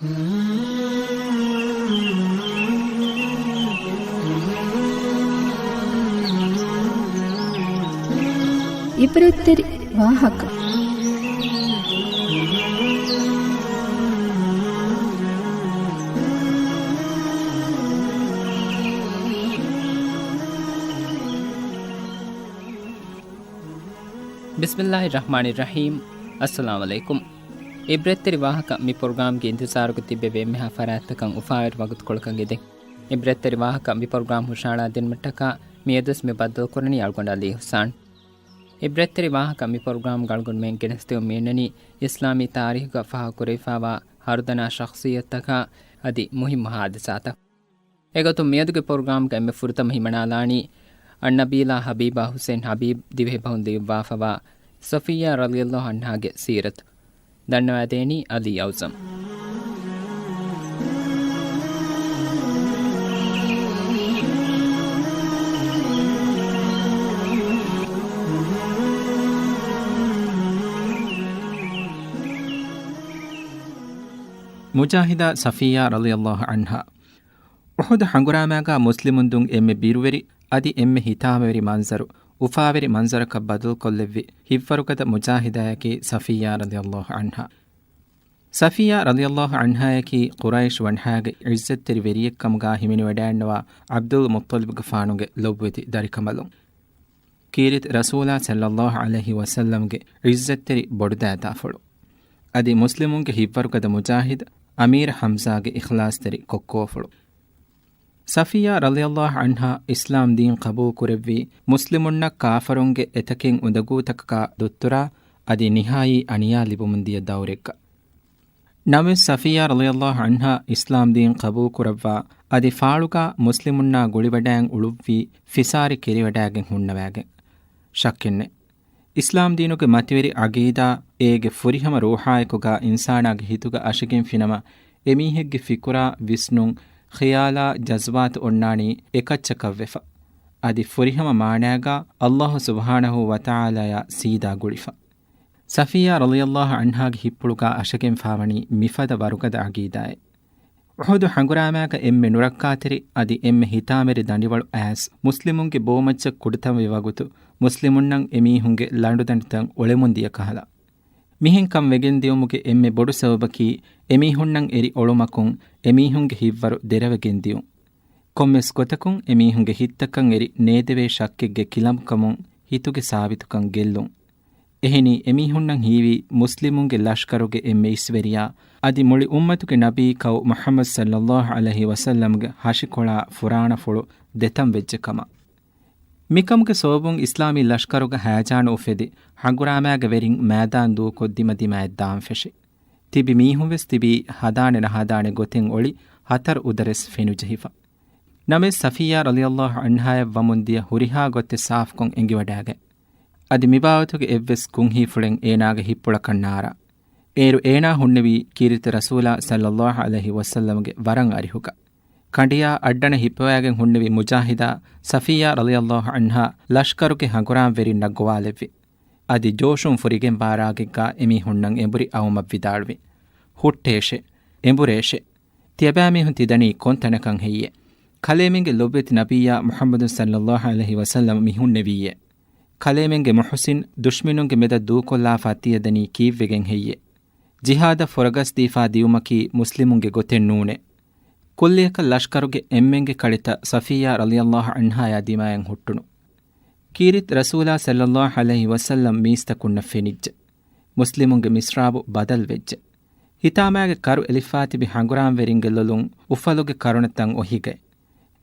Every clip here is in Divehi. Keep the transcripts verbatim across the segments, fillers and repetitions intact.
އިބްރަތްތެރި ވާހަކަ. ބިސްމިއްލާހި ރަޙްމާނި ރަޙީމް. އައްސަލާމު ޢަލައިކުމް. އިބްރަތްތެރި ވާހަކަ މި ޕްރޮގްރާމްގެ އިންތިޒާރުގަ ތިއްބެވި އެންމެހާ ފަރާތްތަކަށް އުފާވެރި ވަގުތުކޮޅަކަށް އެދެން. އިބްރަތްތެރި ވާހަކަ މި ޕްރޮގްރާމް ހުށަހަޅާ ދިނުމަށްޓަކާ މިއަދުވެސް މި ބައްދަލުކުރަނީ އަޅުގަނޑު އަލީ ހުސާން. އިބްރަތްތެރި ވާހަކަ މި ޕްރޮގްރާމްގަ އަޅުގަނޑުމެން ގެނެސްދެމުން މިއަންނަނީ އިސްލާމީ ތާރީޚުގަ ފާހަގަކުރެވިފާވާ ހަރުދަނާ ޝަޚްޞިއްޔަތުތަކާ އަދި މުހިއްމު ހާދިސާތައް. އެގޮތުން މިއަދުގެ ޕްރޮގްރާމްގަ އެންމެ ފުރަތަމަ ހިމަނާލާނީ އައްނަބީލާ ޙަބީބާ ޙުސައިން ޙަބީބް ދިވެހިބަހުން ލިޔުއްވާފަވާ ޞަފިއްޔާ ރަޟިޔަﷲ ޢަންހާގެ ސީރަތު. ދަންނަވާދޭނީ އަލީ އައުޒަމް. މުޖާހިދާ ޞަފިއްޔާ ރަޟިޔަﷲ ޢަންހާ. އުޙުދު ހަނގުރާމާގާ މުސްލިމުން ދުން އެންމެ ބިރުވެރި އަދި އެންމެ ހިތާމަވެރި މަންޒަރު، އުފާވެރި މަންޒަރަކަށް ބަދަލުކޮށްލެއްވި ހިތްވަރުގަދަ މުޖާހިދާއަކީ ޞަފިއްޔާ ރަޟިޔަﷲ ޢަންހާ. ޞަފިއްޔާ ރަޟިޔަﷲ ޢަންހާއަކީ ޤުރައިޝް ވަންހާގެ ޢިއްޒަތްތެރި ވެރިއެއްކަމުގާ ހިމެނިވަޑައިންނަވާ ޢަބްދުލް މުއްޠަލިބުގެފާނުގެ ލޮބުވެތި ދަރިކަނބަލުން. ކީރިތި ރަސޫލާ ޞައްލަﷲ ޢަލައިހި ވަސައްލަމްގެ ޢިއްޒަތްތެރި ބޮޑުދައިތާފުޅު. އަދި މުސްލިމުންގެ ހިތްވަރުގަދަ މުޖާހިދު އަމީރު ޙަމްޒާގެ އިޚްލާޞްތެރި ކޮއްކޯފުޅު. ޞަފިއްޔާ ރަޟިޔަﷲ ޢަންހާ އިސްލާމް ދީން ޤަބޫލު ކުރެއްވީ މުސްލިމުންނަށް ކާފަރުންގެ އެތަކެއް އުނދަގޫތަކަކާ ދުއްތުރާ އަދި ނިހާއީ އަނިޔާ ލިބުމުން ދިޔަ ދައުރެއްގަ. ނަމަވެސް ޞަފިއްޔާ ރަޟިޔަﷲ ޢަންހާ އިސްލާމް ދީން ޤަބޫލު ކުރައްވާ އަދި ފާޅުގާ މުސްލިމުންނާ ގުޅިވަޑައިން އުޅުއްވީ ފިސާރި ކެރިވަޑައިގެން ހުންނަވައިގެން. ޝައްކެއްނެތް. އިސްލާމް ދީނުގެ މަތިވެރި ޢަގީދާ އޭގެ ފުރިހަމަ ރޫޙާއެކުގާ އިންސާނާގެ ހިތުގަ އަށިގެންފިނަމަ، އެމީހެއްގެ ފިކުރާ، ވިސްނުން، ޚިޔާލާ، ޖަޒްބާތު އޮންނާނީ އެކައްޗަކަށްވެފަ. އަދި ފުރިހަމަ މާނާގާ ﷲ ސުބްޙާނަހޫ ވަތަޢާލާޔާ ސީދާ ގުޅިފަ. ޞަފިއްޔާ ރަޟިޔަﷲ ޢަންހާގެ ހިތްޕުޅުގާ އަށަގެންފާވަނީ މިފަދަ ވަރުގަދަ ޢަގީދާއެއް. އުޙުދު ހަނގުރާމާގަ އެންމެ ނުރައްކާތެރި އަދި އެންމެ ހިތާމަވެރި ދަނޑިވަޅު އައިސް، މުސްލިމުންގެ ބޯމައްޗަށް ކުޑަތަންވި ވަގުތު، މުސްލިމުންނަށް އެމީހުންގެ ލަނޑުދަނޑިތައް އޮޅެމުން ދިޔަ ކަހަލަ. މިހެން ކަން ވެގެން ދިޔުމުގެ އެންމެ ބޮޑު ސަބަބަކީ، އެމީހުންނަށް އެރި އޮޅުމަކުން އެމީހުންގެ ހިތްވަރު ދެރަވެގެން ދިޔުން. ކޮންމެސް ގޮތަކުން އެމީހުންގެ ހިތްތަކަށް އެރި ނޭދެވޭ ޝައްކެއްގެ ކިލަނބުކަމުން ހިތުގެ ސާބިތުކަން ގެއްލުން. އެހެނީ، އެމީހުންނަށް ހީވީ މުސްލިމުންގެ ލަޝްކަރުގެ އެންމެ އިސްވެރިޔާ، އަދި މުޅި އުއްމަތުގެ ނަބީ ކައު މުޙައްމަދު ޞައްލަﷲ ޢަލައިހި ވަސައްލަމްގެ ހަށިކޮޅާ ފުރާނަފުޅު ދެތަން ވެއްޖެ ކަމަށް. މިކަމުގެ ސަބަބުން އިސްލާމީ ލަޝްކަރުގަ ހަޔަޖާނު އުފެދި، ހަނގުރާމާގެ ވެރިން މައިދާން ދޫކޮށް ދިމަދިމާއަށް ދާން ފެށި. ތިބި މީހުން ވެސް ތިބީ ހަދާނެ ނަހަދާނެ ގޮތެއް އޮޅި ހަތަރު އުދަރެސް ފެނުޖެހިފަ. ނަމަވެސް ޞަފިއްޔާ ރަޟިޔަﷲ ޢަންހާއަށް ވަމުން ދިޔަ ހުރިހާ ގޮތެއް ސާފުކޮށް އެނގިވަޑައިގެން. އަދި މިބާވަތުގެ އެއްވެސް ކުންހީފުޅެއް އޭނާގެ ހިތްޕުޅަކަށް ނާރާ. އޭރު އޭނާ ހުންނެވީ ކީރިތި ރަސޫލާ ޞައްލަﷲ ޢަލައިހި ވަސައްލަމްގެ ވަރަށް އަރިހުގަ. ކަނޑިޔާ އައްޑަނަ ހިއްޕަވައިގެން ހުންނެވި މުޖާހިދާ ޞަފިއްޔާ ރަޟިޔަﷲ ޢަންހާ ލަޝްކަރުގެ ހަނގުރާމަވެރިންނަށް ގޮވާލެއްވި. އަދި ޖޯޝުން ފުރިގެންވާ ރާގެއްގާ އެމީހުންނަށް އެނބުރި އައުމަށް ވިދާޅުވި. ހުއްޓޭށެ! އެނބުރޭށެ! ތިޔަބައިމީހުން ތިދަނީ ކޮން ތަނަކަށް ހެއްޔޭ؟ ކަލޭމެންގެ ލޮބުވެތި ނަބިއްޔާ މުޙައްމަދު ޞައްލަﷲ ޢަލައިހި ވަސައްލަމް މި ހުންނެވީއޭ؟ ކަލޭމެންގެ މުޙުސިން ދުޝްމިނުންގެ މެދަށް ދޫކޮށްލާފަ ތިޔަދަނީ ކީއްވެގެން ހެއްޔޭ؟ ޖިހާދަށް ފުރަގަސްދީފަ ދިޔުމަކީ މުސްލިމުންގެ ގޮތެއް ނޫނޭ. ކުއްލިއަކަށް ލަޝްކަރުގެ އެންމެންގެ ކަޅިތައް ޞަފިއްޔާ ރަޟިޔަﷲ ޢަންހާޔާ ދިމާއަށް ހުއްޓުނު. ކީރިތި ރަސޫލާ ޞައްލަﷲ ޢަލައިހި ވަސައްލަމް މީސްތަކުންނަށް ފެނިއްޖެ. މުސްލިމުންގެ މިސްރާބު ބަދަލުވެއްޖެ. ހިތާމައިގެ ކަރު އެލިފާ ތިބި ހަނގުރާމަވެރިންގެ ލޮލުން އުފަލުގެ ކަރުނަތައް އޮހިގަތް.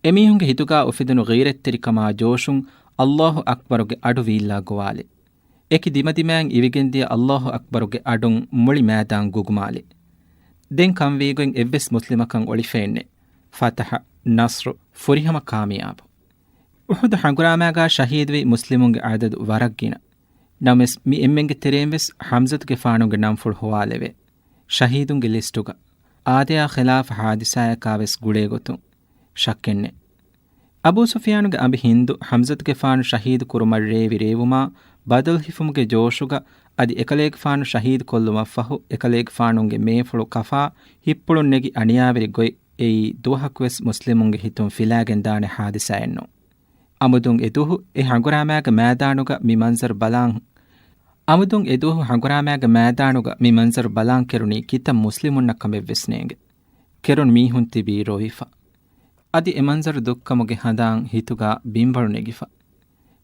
އެމީހުންގެ ހިތުގާ އުފެދުނު ޣީރަތްތެރިކަމާ ޖޯޝުން ﷲ އަކްބަރުގެ އަޑު ވީއްލާ ގޮވާލި. އެކި ދިމަދިމާއިން އިވިގެންދިޔަ ﷲ އަކްބަރުގެ އަޑުން މުޅި މައިދާން ގުގުމާލި. ދެން ކަންވީގޮތް އެއްވެސް މުސްލިމަކަށް އޮޅިފައެއްނެތް. ފަތަޙަ، ނަޞްރު، ފުރިހަމަ ކާމިޔާބު. އުޙުދު ހަނގުރާމާގާ ޝަހީދުވި މުސްލިމުންގެ އަދަދު ވަރަށް ގިނަ. ނަމަވެސް، މި އެންމެންގެ ތެރެއިން ވެސް ޙަމްޒަތުގެފާނުގެ ނަންފުޅު ހޮވާލެވޭ. ޝަހީދުންގެ ލިސްޓުގަ. އާދަޔާ ޚިލާފަށް ޙާދިސާއަކާ ވެސް ގުޅޭ ގޮތުން. ޝައްކެއްނެތް. އަބޫ ސުފިޔާނުގެ އަނބި ހިންދު ޙަމްޒަތުގެފާނު ޝަހީދު ކުރުމަށް ރޭވި ރޭވުމާ، ބަދަލު ހިފުމުގެ ޖޯޝުގަ އަދި އެކަލޭގެފާނު ޝަހީދު ކޮށްލުމަށްފަހު، އެކަލޭގެފާނުގެ މޭފުޅު ކަފާ ހިއްޕުޅުން ނެގި އަނިޔާވެރި ގޮތް އެއީ ދުވަހަކުވެސް މުސްލިމުންގެ ހިތުން ފިލާގެން ދާނެ ހާދިސާއެއްނޫން. އަމުދުން އެދުވަހު އެ ހަނގުރާމާގެ މައިދާނުގަ މި މަންޒަރު ބަލާން، އަމުދުން އެދުވަހު ހަނގުރާމާގެ މައިދާނުގަ މި މަންޒަރު ބަލާން ކެރުނީ ކިތައް މުސްލިމުންނަށް ކަމެއްވެސް ނޭނގެ. ކެރުނު މީހުން ތިބީ ރޮވިފަ. އަދި އެ މަންޒަރު ދުއްކަމުގެ ހަނދާން ހިތުގަ ބިންވަޅު ނެގިފަ.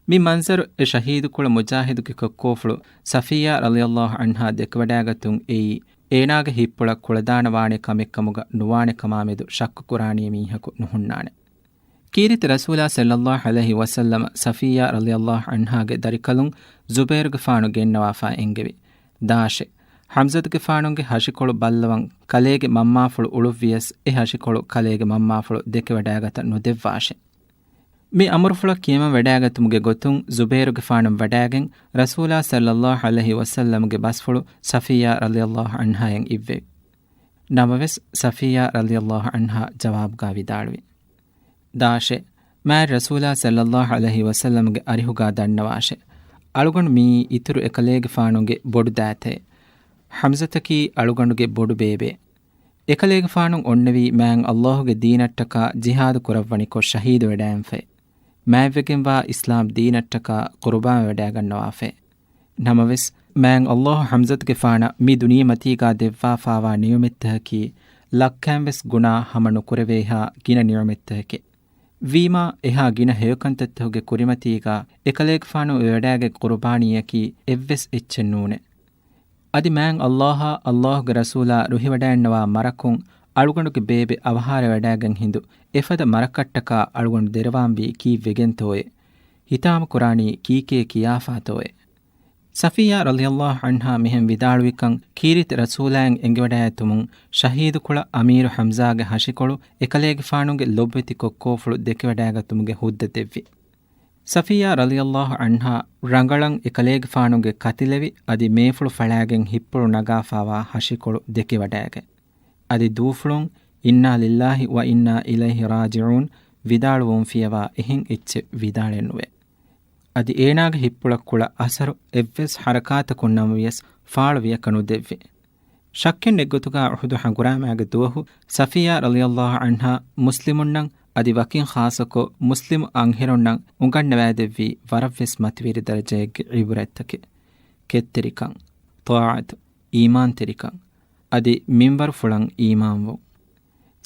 މި މަންޒަރު އެ ޝަހީދުކުޅަ މުޖާހިދުގެ ކޮއްކޯފުޅު ޞަފިއްޔާ ރަޟިޔަﷲ ޢަންހާ ދެކެވަޑައިގަތުން އެއީ، އޭނާގެ ހިއްޕުޅަށް ކުޅަދާނަވާނެ ކަމެއްކަމުގަ ނުވާނެ ކަމާމެދު ޝައްކު ކުރާނީ މީހަކު ނުހުންނާނެ. ކީރިތި ރަސޫލާ ޞައްލަﷲ ޢަލައިހި ވަސައްލަމަ ޞަފިއްޔާ ރަޟިޔަﷲ ޢަންހާގެ ދަރިކަލުން ޒުބައިރުގެފާނު ގެންނަވާފަ އެންގެވި. ދާށޭ، ޙަމްޒަތުގެފާނުގެ ހަށިކޮޅު ބައްލަވަން ކަލޭގެ މަންމާފުޅު އުޅުއްވިޔަސް، އެ ހަށިކޮޅު ކަލޭގެ މަންމާފުޅު ދެކެވަޑައިގަތަ ނުދެއްވާށޭ. މި އަމުރުފުޅަށް ކިޔަމަން ވަޑައިގަތުމުގެ ގޮތުން ޒުބައިރުގެފާނު ވަޑައިގެން، ރަސޫލާ ޞައްލަﷲ ޢަލައިހި ވަސައްލަމަގެ ބަސްފުޅު ޞަފިއްޔާ ރަޟިޔަﷲ ޢަންހާއަށް އިއްވެވި. ނަމަވެސް، ޞަފިއްޔާ ރަޟިޔަﷲ ޢަންހާ ޖަވާބުގަ ވިދާޅުވި. ދާށޭ، މާތް ރަސޫލާ ޞައްލަﷲ ޢަލައިހި ވަސައްލަމަގެ އަރިހުގަ ދަންނަވާށޭ. އަޅުގަނޑު މިއީ އިތުރު އެކަލޭގެފާނުގެ ބޮޑު ދައިތައެއް. ޙަމްޒަތަކީ އަޅުގަނޑުގެ ބޮޑު ބޭބެއެއް. އެކަލޭގެފާނު އޮންނެވީ މާތް ﷲގެ ދީނަށްޓަކާ ޖިހާދު ކުރައްވަނިކޮށް ޝަހީދުވެޑައިންފައި. މާތްވެގެންވާ އިސްލާމް ދީނަށްޓަކާ ޤުރުބާން ވެޑައިގަންނަވާފައި. ނަމަވެސް، މާތް ﷲ ޙަމްޒަތުގެފާނަށް މި ދުނިޔެމަތީގަ ދެއްވާފާވާ ނިޢުމަތްތަކަކީ ލައްކައިންވެސް ގުނާ ހަމަ ނުކުރެވޭހާ ގިނަ ނިޢުމަތްތަކެކޭ. ވީމާ، އެހާ ގިނަ ހެޔޮކަންތައްތަކުގެ ކުރިމަތީގަ އެކަލޭގެފާނު ވެވަޑައިގަތް ޤުރުބާނީއަކީ އެއްވެސް އެއްޗެއް ނޫނޭ. އަދި މާތް ﷲއާ ﷲގެ ރަސޫލާ ރުހިވަޑައިންނަވާ މަރަކުން އަޅުގަނޑުގެ ބޭބެ އަވަހާރަވެވަޑައިގެން ހިނދު އެފަދަ މަރަކަށްޓަކާ އަޅުގަނޑު ދެރަވާންވީ ކީއްވެގެންތޯއޭ؟ ހިތާމަކުރާނީ ކީކޭ ކިޔާފާތޯއޭ؟ ޞަފިއްޔާ ރަޟިޔަﷲ ޢަންހާ މިހެން ވިދާޅުވިކަން ކީރިތި ރަސޫލާއަށް އެނގިވަޑައިގަތުމުން ޝަހީދުކުޅަ އަމީރު ޙަމްޒާގެ ހަށިކޮޅު އެކަލޭގެފާނުގެ ލޮބުވެތި ކޮއްކޯފުޅު ދެކެވަޑައިގަތުމުގެ ހުއްދަ ދެއްވި. ޞަފިއްޔާ ރަޟިޔަﷲ ޢަންހާ ރަނގަޅަށް އެކަލޭގެފާނުގެ ކަތިލެވި، އަދި މޭފުޅު ފަޅާގެން ހިއްޕުޅު ނަގާފާވާ ހަށިކޮޅު ދެކެވަޑައިގަތް. އަދި ދޫފުޅުން، "އިންނާ ލިއްލާހި ވަ އިންނާ އިލައިހި ރާޖިޢޫން" ވިދާޅުވުން ފިޔަވާ އެހެން އެއްޗެއް ވިދާޅެއް ނުވޭ. އަދި އޭނާގެ ހިއްޕުޅަށް ކުޅަ އަސަރު އެއްވެސް ޙަރަކާތަކުން ނަމަވިޔަސް ފާޅުވިޔަކަ ނުދެއްވި. ޝައްކެއް ނެއްގޮތުގަ އުޙުދު ހަނގުރާމާގެ ދުވަހު ޞަފިއްޔާ ރަޟިޔަﷲ ޢަންހާ މުސްލިމުންނަށް އަދި ވަކިން ޚާއްޞަކޮށް މުސްލިމު އަންހެނުންނަށް އުނގަންނަވައިދެއްވީ ވަރަށްވެސް މަތިވެރި ދަރަޖައެއްގެ ޢިބްރަތްތަކެއް. ކެތްތެރިކަން، ޠާޢަތު، އީމާންތެރިކަން، އަދި މިންވަރުފުޅަށް އީމާންވުން.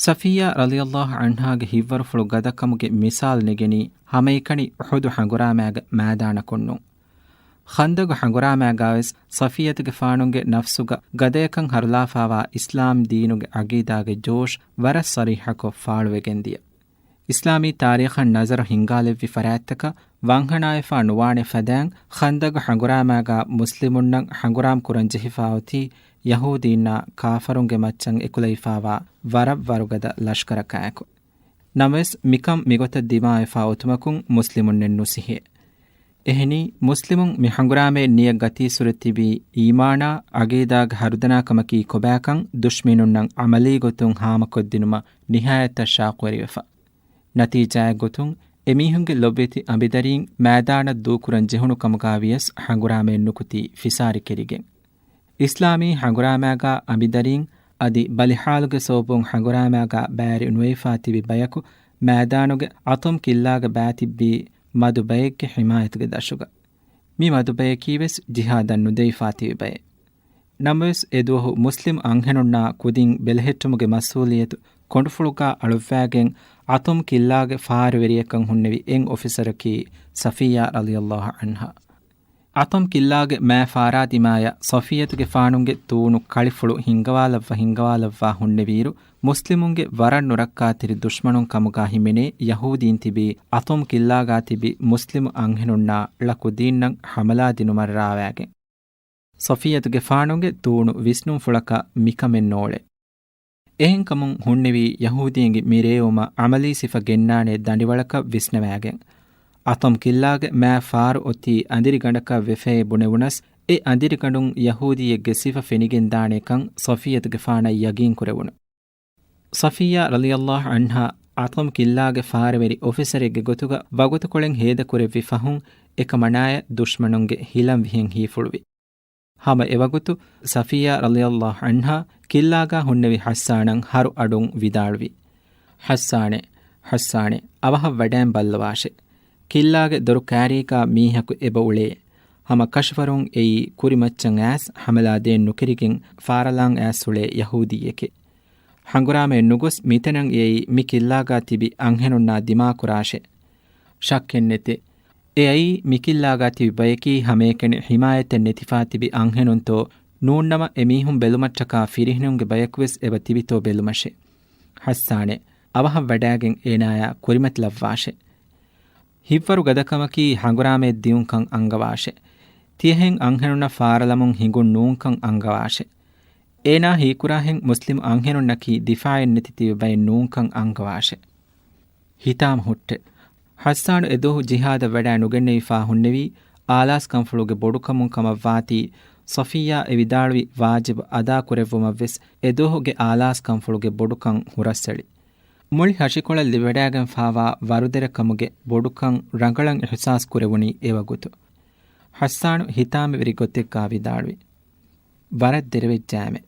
ޞަފިއްޔާ ރަޟިޔަﷲ ޢަންހާގެ ހިތްވަރުފުޅު ގަދަކަމުގެ މިސާލު ނެގެނީ ހަމައެކަނި އުޙުދު ހަނގުރާމާގެ މައިދާނަކުން ނޫން. ޚަންދަގު ހަނގުރާމާގަވެސް ޞަފިއްޔަތުގެފާނުގެ ނަފްސުގަ ގަދަޔަކަން ހަރުލާފާވާ އިސްލާމް ދީނުގެ ޢަގީދާގެ ޖޯޝް ވަރަށް ޞަރީޙަކޮށް ފާޅުވެގެންދިޔަ. އިސްލާމީ ތާރީޚަށް ނަޒަރު ހިންގާލެއްވި ފަރާތްތަކަށް ވަންހަނާވެފާ ނުވާނެ ފަދައިން، ޚަންދަގު ހަނގުރާމާގަ މުސްލިމުންނަށް ހަނގުރާމް ކުރަން ޖެހިފާ އޮތީ ޔަހޫދީންނާ ކާފަރުންގެ މައްޗަށް އެކުލެވިފާވާ ވަރަށް ވަރުގަދަ ލަޝްކަރަކާއެކު. ނަމަވެސް، މިކަން މިގޮތަށް ދިމާވެފާ އޮތުމަކުން މުސްލިމުންނެއް ނުސިހޭ. އެހެނީ، މުސްލިމުން މި ހަނގުރާމައެއް ނިޔަތް ގަތީއްސުރެ ތިބީ އީމާނާ، ޢަގީދާގެ ހަރުދަނާކަމަކީ ކޮބާކަން ދުޝްމިނުންނަށް ޢަމަލީ ގޮތުން ހާމަކޮށްދިނުމަށް ނިހާޔަތަށް ޝާޤުވެރިވެފަ. ނަތީޖާއެއްގޮތުން، އެމީހުންގެ ލޮބުވެތި އަނބިދަރީން މައިދާނަށް ދޫކުރަން ޖެހުނު ކަމުގަ ވިޔަސް ހަނގުރާމައެއް ނުކުތީ ފިސާރި ކެރިގެން. އިސްލާމީ ހަނގުރާމާގަ އަނބިދަރީން އަދި ބަލިހާލުގެ ސަބަބުން ހަނގުރާމާގަ ބައިވެރި ނުވެފާ ތިބި ބަޔަކު މައިދާނުގެ އަތޮމް ކިއްލާގެ ބައި ތިއްބީ މަދު ބައެއްގެ ޙިމާޔަތުގެ ދަށުގަ. މި މަދު ބަޔަކީވެސް ޖިހާދަށް ނުދެވިފާ ތިބި ބައެއް. ނަމަވެސް، އެދުވަހު މުސްލިމް އަންހެނުންނާ ކުދިން ބެލެހެއްޓުމުގެ މަސްއޫލިއްޔަތު ކޮނޑުފުޅުގަ އަޅުއްވާގެން އަތޮމް ކިއްލާގެ ފާރުވެރިޔަކަށް ހުންނެވި އެއް އޮފިސަރަކީ ޞަފިއްޔާ ރަޟިޔަﷲ ޢަންހާ. އަތޮމް ކިއްލާގެ މާ ފާރާ ދިމާޔަށް ޞަފިއްޔަތުގެފާނުގެ ދޫނު ކަޅިފުޅު ހިންގަވާލައްވާ ހިންގަވާލައްވާ ހުންނެވިއިރު، މުސްލިމުންގެ ވަރަށް ނުރައްކާތެރި ދުޝްމަނުން ކަމުގަ ހިމެނޭ ޔަހޫދީން ތިބީ އަތޮމް ކިއްލާގަ ތިބި މުސްލިމު އަންހެނުންނާ ޅަ ކުދީންނަށް ޙަމަލާ ދިނުމަށް ރާވާގެން. ޞަފިއްޔަތުގެފާނުގެ ދޫނު ވިސްނުންފުޅަކަށް މިކަމެއް ނޯޅޭ. އެހެންކަމުން ހުންނެވީ ޔަހޫދީންގެ މި ރޭވުމަށް ޢަމަލީ ސިފަ ގެންނާނެ ދަނޑިވަޅަކަށް ވިސްނަވާގެން. އަތޮމް ކިއްލާގެ މާ ފާރު އޮތީ އަނދިރިގަނޑަކަށް ވެފައޭ ބުނެވުނަސް، އެ އަނދިރިގަނޑުން ޔަހޫދީއެއްގެ ސިފަ ފެނިގެންދާނެކަން ޞަފިއްޔަތުގެފާނަށް ޔަގީންކުރެވުނު. ޞަފިއްޔާ ރަޟިޔަﷲ ޢަންހާ އަތޮމް ކިއްލާގެ ފާރުވެރި އޮފިސަރެއްގެ ގޮތުގަ ވަގުތުކޮޅެއް ހޭދަކުރެއްވި ފަހުން، އެކަމަނާޔަށް ދުޝްމަނުންގެ ހިލަން ވިހެން ހީފުޅުވި. ހަމަ އެވަގުތު ޞަފިއްޔާ ރަޟިޔަﷲ ޢަންހާ ކިއްލާގާ ހުންނެވި ޙައްސާނަށް ހަރު އަޑުން ވިދާޅުވި، ޙައްސާނޭ، ޙައްސާނޭ، އަވަހަށް ވަޑައިން ބައްލަވާށޭ. ކިއްލާގެ ދޮރު ކާރީގާ މީހަކު އެބަ އުޅޭ. ހަމަ ކަށަވަރުން އެއީ ކުރިމައްޗަށް އައިސް ޙަމަލާ ދޭން ނުކެރިގެން ފާރަލާން އައިސް އުޅޭ ޔަހޫދީއެކޭ. ހަނގުރާމައެއް ނުގޮސް މިތަނަށް އެއައީ މި ކިއްލާގާ ތިބި އަންހެނުންނާ ދިމާކުރާށޭ. ޝައްކެއްނެތޭ. އެއައީ މިކިއްލާގާ ތިބި ބަޔަކީ ހަމައެކަނި ޙިމާޔަތެއް ނެތިފާ ތިބި އަންހެނުންތޯ، ނޫންނަމަ އެމީހުން ބެލުމަށްޓަކާ ފިރިހެނުންގެ ބަޔަކުވެސް އެބަ ތިބިތޯ ބެލުމަށޭ. ޙައްސާނޭ، އަވަހަށް ވަޑާގެން އޭނާޔާ ކުރިމަތިލައްވާށޭ. ހިތްވަރު ގަދަކަމަކީ ހަނގުރާމައެއް ދިޔުންކަން އަންގަވާށޭ. ތިޔަހެން އަންހެނުންނަށް ފާރަލަމުން ހިނގުން ނޫންކަން އަންގަވާށޭ. އޭނާ ހީކުރާހެން މުސްލިމް އަންހެނުންނަކީ ދިފާޢެއް ނެތި ތިބި ބައެއް ނޫންކަން އަންގަވާށޭ. ހިތާމަ ހުއްޓެ. ޙައްސާނު އެދުވަހު ޖިހާދަށް ވަޑާ ނުގެންނެވިފާ ހުންނެވީ އާލާސްކަންފުޅުގެ ބޮޑުކަމުން ކަމަށްވާތީ، ޞަފިއްޔާ އެ ވިދާޅުވި ވާޖިބު އަދާކުރެއްވުމަށްވެސް އެދުވަހުގެ އާލާސްކަންފުޅުގެ ބޮޑުކަން ހުރަސްއެޅި. މުޅި ހަށިކޮޅަށް ލިބިވަޑާގެންފާވާ ވަރުދެރަކަމުގެ ބޮޑުކަން ރަނގަޅަށް އިޙްސާސް ކުރެވުނީ އެވަގުތު. ޙައްސާނު ހިތާމަވެރި ގޮތެއްގާ ވިދާޅުވި. ވަރަށް ދެރަވެއްޖައިމެ.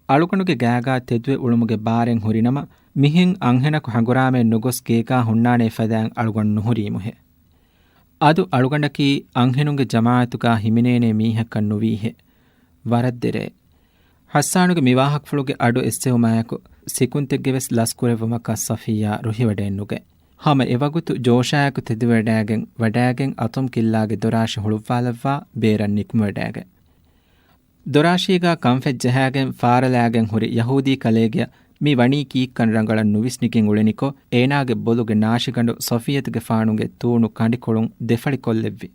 އަޅުގަނޑުގެ ގާގާ ތެދުވެ އުޅުމުގެ ބާރެއް ހުރިނަމަ، މިހެން އަންހެނަކު ހަނގުރާމައެއް ނުގޮސް ގޭގާ ހުންނާނޭ ފަދައިން އަޅުގަނޑު ނުހުރީމުހޭ. އަދު އަޅުގަނޑަކީ އަންހެނުންގެ ޖަމާޢަތުގާ ހިމެނޭނޭ މީހަކަށް ނުވީހޭ. ވަރަށް ދެރައޭ. ޙައްސާނުގެ މި ވާހަކަފުޅުގެ އަޑު އެއްސެވުމާއެކު، ސިކުންތެއްގެ ވެސް ލަސްކުރެއްވުމަކަށް ޞަފިއްޔާ ރުހިވަޑައެއްނުގަތް. ހަމަ އެވަގުތު ޖޯޝާއެކު ތެދުވެވަޑާގެން، ވަޑާގެން އަތޮމް ކިއްލާގެ ދޮރާށި ހުޅުއްވާލައްވާ ބޭރަށް ނިކުމެވަޑާގަތް. ދޮރާށީގާ ކަންފަތް ޖަހާގެން ފާރަލާގެން ހުރި ޔަހޫދީ ކަލޭގެޔަށް މި ވަނީ ކީއްކަން ރަނގަޅަށް ނުވިސްނިގެން އުޅެނިކޮށް، އޭނާގެ ބޮލުގެ ނާށިގަނޑު ޞަފިއްޔަތުގެފާނުގެ ތޫނު ކަނޑިކޮޅުން ދެފަޅިކޮށްލެއްވި.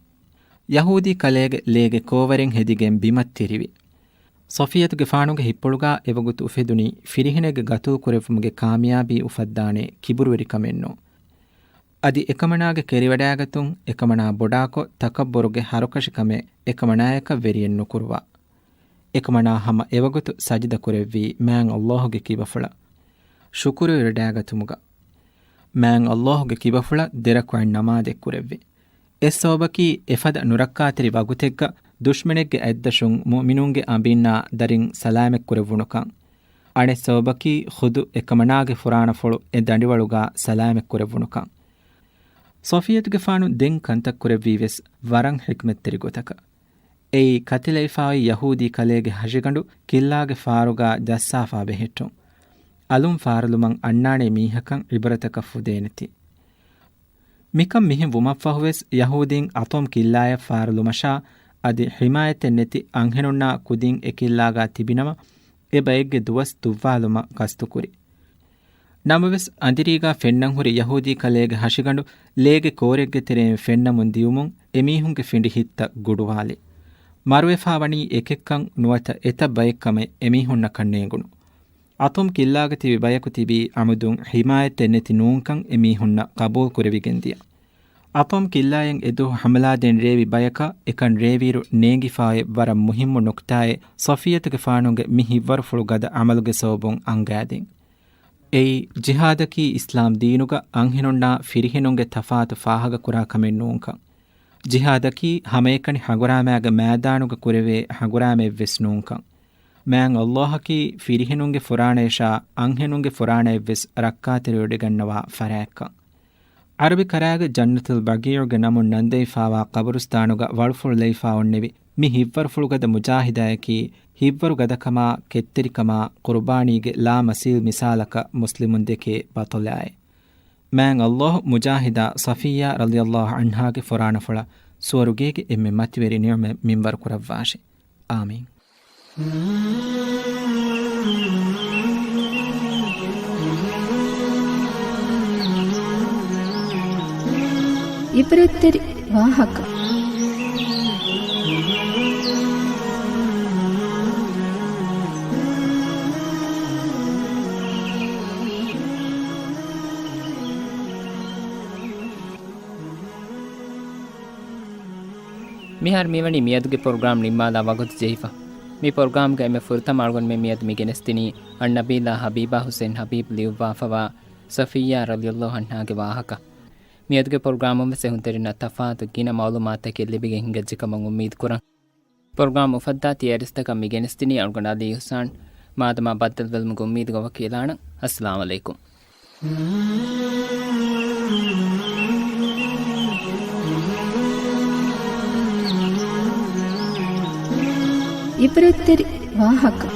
ޔަހޫދީ ކަލޭގެ ލޭގެ ކޯވަރެއް ހެދިގެން ބިމަށް ތިރިވި. ޞަފިއްޔަތުގެފާނުގެ ހިތްޕުޅުގާ އެވަގުތު އުފެދުނީ ފިރިހެނެއްގެ ގަތުލު ކުރެއްވުމުގެ ކާމިޔާބީ އުފައްދާނެ ކިބުރުވެރިކަމެއްނޫން. އަދި އެކަމަނާގެ ކެރިވަޑާގަތުން އެކަމަނާ ބޮޑާކޮށް ތަކައްބުރުގެ ހަރުކަށިކަމެއް އެކަމަނާޔަކަށް ވެރިއެއް ނުކުރުވާ. އެކަމަނާ ހަމަ އެވަގުތު ސަޖިދަ ކުރެއްވީ މާތް ﷲ ގެ ކިބަފުޅަށް. ޝުކުރުވެވަޑާގަތުމުގަ. މާތް ﷲ ގެ ކިބަފުޅަށް ދެރަކުޢަތް ނަމާދެއް ކުރެއްވި. އެއް ސަބަބަކީ އެފަދަ ނުރައްކާތެރި ވަގުތެއްގަ ދުޝްމަނެއްގެ އަތްދަށުން މުއުމިނުންގެ އަނބިންނާ ދަރިން ސަލާމަތް ކުރެއްވުނުކަން. އަނެއް ސަބަބަކީ ޚުދު އެކަމަނާގެ ފުރާނަފުޅު އެ ދަނޑިވަޅުގާ ސަލާމަތް ކުރެއްވުނުކަން. ޞަފިއްޔަތުގެފާނު ދެން ކަންތައް ކުރެއްވީ ވެސް ވަރަށް ޙިކްމަތްތެރި ގޮތަކަށް. އެއީ ކަތިލައިފާއި ޔަހޫދީ ކަލޭގެ ހަށިގަނޑު ކިއްލާގެ ފާރުގާ ޖައްސާފާ ބެހެއްޓުން. އަލުން ފާރުލުމަށް އަންނާނޭ މީހަކަށް ޢިބްރަތަކަށް ފުދޭނެތީ. މިކަން މިހެން ވުމަށްފަހުވެސް ޔަހޫދީން އަތޮމް ކިއްލާޔަށް ފާރުލުމަށާ އަދި ޙިމާޔަތެއް ނެތި އަންހެނުންނާ ކުދިން އެ ކިއްލާގާ ތިބިނަމަ، އެ ބައެއްގެ ދުވަސް ދުއްވާލުމަށް ގަސްތުކުރި. ނަމަވެސް، އަނދިރީގާ ފެންނަން ހުރި ޔަހޫދީ ކަލޭގެ ހަށިގަނޑު ލޭގެ ކޯރެއްގެ ތެރެއިން ފެންނަމުން ދިޔުމުން އެމީހުންގެ ފިނޑި ހިތްތައް ގުޑުވާލި. މަރުވެފާ ވަނީ އެކެއްކަން ނުވަތަ އެތައް ބައެއްކަމެއް އެމީހުންނަކަށް ނޭނގުނު. އަތޮމް ކިއްލާގަ ތިބި ބަޔަކު ތިބީ އަމުދުން ޙިމާޔަތެއް ނެތި ނޫންކަން އެމީހުންނަށް ޤަބޫލު ކުރެވިގެން ދިޔަ. އަތޮމް ކިއްލާއިން އެދުވަހު ޙަމަލާދޭން ރޭވި ބަޔަކަށް އެކަން ރޭވިއިރު ނޭނގިފާއި ވަރަށް މުހިއްމު ނުކުތާއެއް ޞަފިއްޔަތުގެފާނުގެ މި ހިތްވަރުފުޅު ގަދަ ޢަމަލުގެ ސަބަބުން އަންގާދިން. އެއީ، ޖިހާދަކީ އިސްލާމް ދީނުގަ އަންހެނުންނާ ފިރިހެނުންގެ ތަފާތު ފާހަގަކުރާ ކަމެއް ނޫންކަން. ޖިހާދަކީ ހަމައެކަނި ހަނގުރާމައިގެ މައިދާނުގަ ކުރެވޭ ހަނގުރާމައެއްވެސް ނޫންކަން. މާތް ﷲ އަކީ ފިރިހެނުންގެ ފުރާނަޔަށާ އަންހެނުންގެ ފުރާނައެއްވެސް ރައްކާތެރިވެވަޑައިގަންނަވާ ފަރާތްކަން. ޢަރަބި ކަރާގެ ޖަންނަތުލް ބަޤީޢުގެ ނަމުން ނަންދެވިފާވާ ޤަބުރުސްތާނުގަ ވަޅުފުޅުލައިފާ އޮންނެވި މި ހިތްވަރުފުޅުގަދަ މުޖާހިދާއަކީ، ހިތްވަރު ގަދަކަމާ، ކެތްތެރިކަމާ، ޤުރުބާނީގެ ލާމަސީލް މިސާލަކަށް މުސްލިމުން ދެކޭ ބަޠަލާއެއް. މާތް ﷲ މުޖާހިދާ ޞަފިއްޔާ ރަޟިޔަﷲ ޢަންހާގެ ފުރާނަފުޅަށް ސުވަރުގޭގެ އެންމެ މަތިވެރި ނިޢުމަތް މިންވަރު ކުރައްވާށި. އާމީން. ޢިބްރަތްތެރި ވާހަކަ. މިހާރު މިވަނީ މިއަދުގެ ޕްރޮގްރާމް ނިންމާލާ ވަގުތު ޖެހިފަ. މި ޕްރޮގްރާމްގައި އެންމެ ފުރަތަމަ އަޅުގަނޑުމެން މިއަދު މި ގެނެސްދިނީ އައްނަބީލާ ހަބީބާ ޙުސެން ހަބީބް ލިޔުއްވާފަވާ ޞަފިއްޔާ ރަޟިޔަﷲ ޢަންހާގެ ވާހަކަ. މިއަދުގެ ޕްރޮގްރާމުން ވެސް އެހުންތެރިންނަށް ތަފާތު ގިނަ މަޢުލޫމާތުތަކެއް ލިބިގެން ހިނގައްޖެ ކަމަށް އުއްމީދު ކުރަން. ޕްރޮގްރާމް އުފައްދާ ތިޔަ އިރުސްތަކަށް މި ގެނެސްދިނީ އަޅުގަނޑު އަލީ އިޙްސާން. މާދަމާ ބައްދަލުވެލުމުގެ އުއްމީދުގަ ވަކިވެލާނަން. އައްސަލާމު ޢަލައިކުމް. ޢިބްރަތްތެރި ވާހަކަ.